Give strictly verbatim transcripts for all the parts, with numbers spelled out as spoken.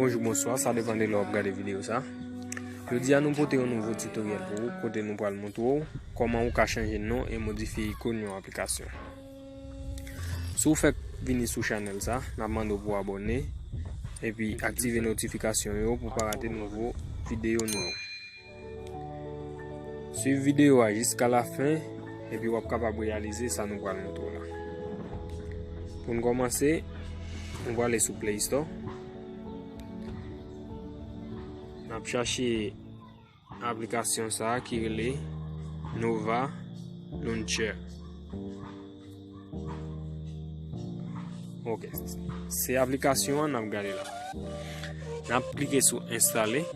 Bonjou, bonswa, sa depann de lè w ap gade videyo sa. Jodi a nou pote yon nouvo tutorial pou ou, kote nou pral montre w kòman ou ka chanje non e modifye ikòn yon aplikasyon. Si w fèk vini sou chanèl sa, n ap mande w pou w abòne epi aktive notifikasyon yo pou w pa rate nouvo videyo nou yo. Swiv videyo a jiska lafen epi w ap kapab reyalize sa nou pral montre w la. Pou n kòmanse, nou prale sou Play Store. N ap chache aplikasyon sa a ki rele Nova Launcher. Ok, se aplikasyon an n ap gade la. N ap klike sou enstale.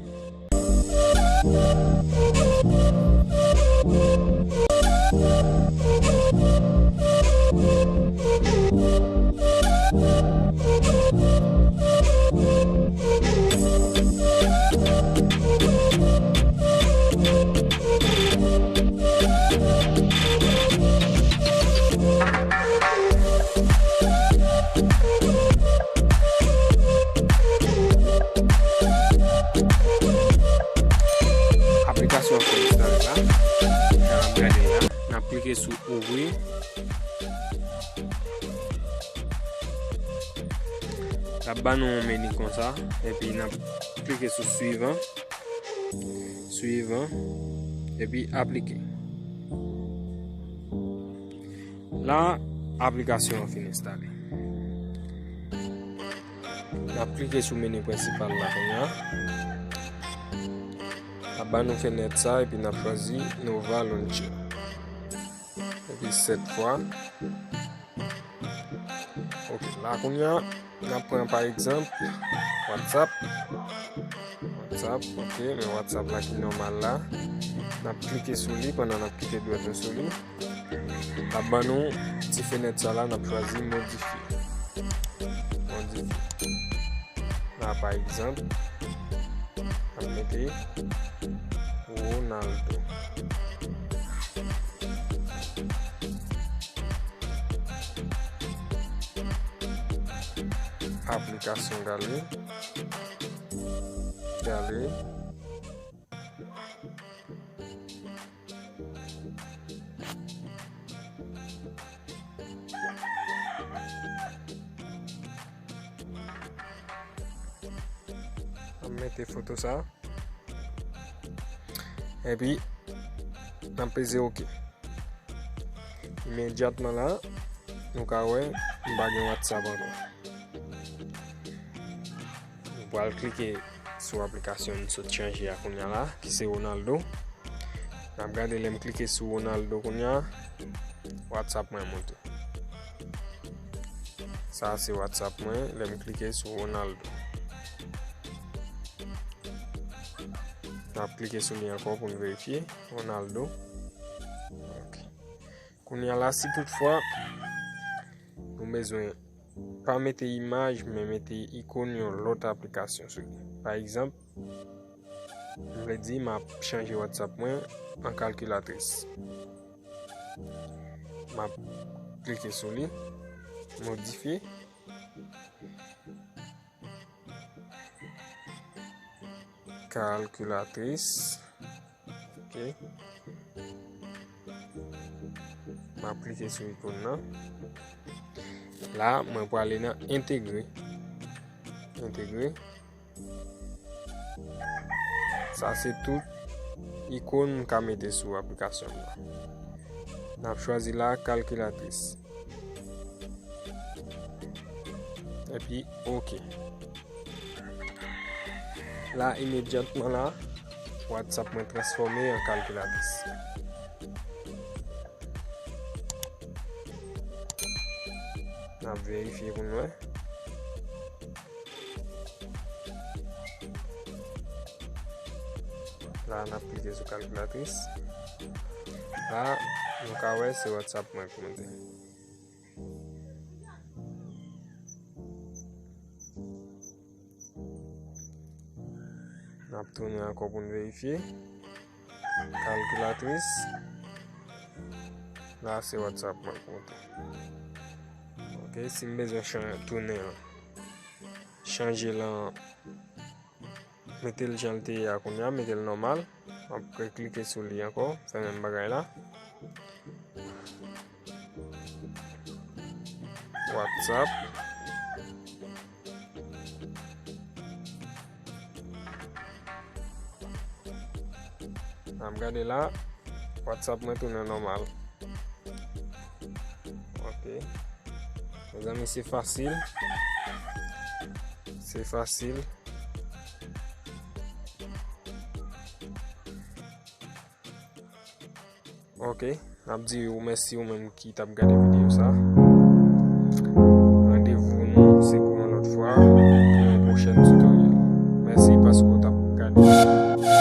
Aplikasyon an fin enstale la. N ap gade la. N ap klike sou ouvri. L ap ba nou yon meni konsa. Epi n ap klike sou swivan. Swivan. Epi aplike. La, aplikasyon an fin enstale. N ap klike sou meni prensipal la kounye a. L ap ba nou fenèt sa epi n ap chwazi Nova Launcher. Epi sèt fwa. Ok, la kounye a, n ap pran pa egzanp WhatsApp. WhatsApp, ok, men WhatsApp la ki nòmal la. N ap klike sou li pandan n ap kite dwèt nou sou li. L ap ban nou ti fenèt sa la, n ap chwazi modifye. Modifye. La, pa egzanp, n ap mete Ronaldo. Aplikasyon gale. Gale. An mete foto sa. Epi, n ap peze ok. Imedyatman la, nou ka wè, m pa gen WhatsApp ankò. Nou pral klike sou aplikasyon n sot chanje a kounye a la, ki se Ronaldo. N ap gade lè m klike sou Ronaldo kounye a, WhatsApp mwen monte. Sa a se WhatsApp mwen, lè m klike sou Ronaldo. N ap klike sou li ankò pou n verifye. Ronaldo. Ok. Kounye a la, si toutfwa nou bezwen pa mete imaj, men mete ikòn yon lòt aplikasyon sou li. Pa egzanp, m vle di m ap chanje WhatsApp mwen an kalkilatris. M ap klike sou li, modifye. Kalkilatris. Ok. M ap klike sou ikòn nan. La, mwen prale nan entegre. Entegre. Sa se tout ikòn m ka mete sou aplikasyon m nan. N ap chwazi la, kalkilatris. Epi, ok. La, imedyatman la, WhatsApp mwen transfòme an kalkilatris. N ap verifye pou n wè. La, n ap klike sou kalkilatris. La, nou ka wè se WhatsApp mwen k monte. N ap tounen ankò pou n verifye. Kalkilatris. La, se WhatsApp mwen k monte. Ok, si m bezwen chan-, tounen an, chanje l an Mete l jan l te ye a kounye a, mete l nòmal. M ap reklike sou li ankò, fè menm bagay la. WhatsApp. N ap gade la, WhatsApp mwen tounen nòmal. Ok. Mezanmi, se fasil. Se fasil. Ok, n ap di ou mèsi ou menm ki t ap gade videyo sa. Randevou nou se pou yon lòt fwa, pou yon pwochèn tutorial. Mèsi paske w t ap gade.